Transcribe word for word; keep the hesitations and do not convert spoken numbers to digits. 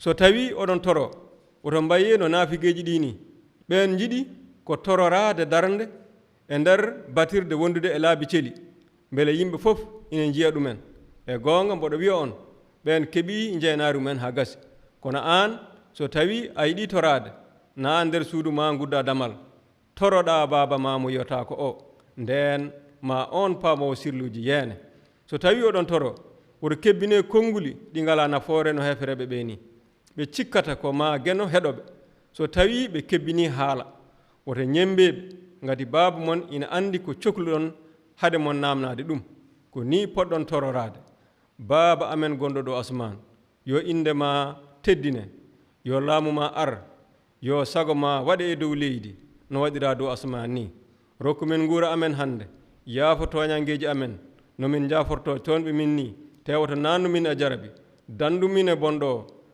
So tawii oɗon toroo, woto mbayee no naafigeeji ɗii nii. Ɓeen njiɗi ko tororaade darnde e nder batirde wondude e laabi celi, mbele yimɓe fof ina njiya ɗumen. E goonga, mboɗo wiya on, ɓeen keɓii njeenaari mumen haa gasi. Kono aan, so tawii a yiɗii toraade, naat nder suudu maa, nguddaa damal, toroɗaa Baaba maa mo yiyotaako oo, ndeen maa oon paamoowo sirluuji yeene. So tawii oɗon toroo, woto kebbinee konnguli ɗi ngalaa nafoore no heefereeɓe ɓee nii. Ɓe cikkata ko maa Geno heɗo ɓe. So tawii ɓe kebbinii haala, woto ñemmbee ɓe, ngati Baaba mon ina anndi ko cokluɗon hade mon naamnaade ɗum. Ko nii poɗɗon tororaade. Baaba amen gonɗo ɗo asmaan, yo innde maa teddine, yo laamu maa ar, yo sago maa waɗe e dow leydi no waɗiraa dow asmaan nii. Rokku min nguura amen hannde, yaafo tooñanngeeji amen, no min njaafortoo tooñɓe min nii, tee woto naannu min e jarabi, danndu min e bonɗo oo,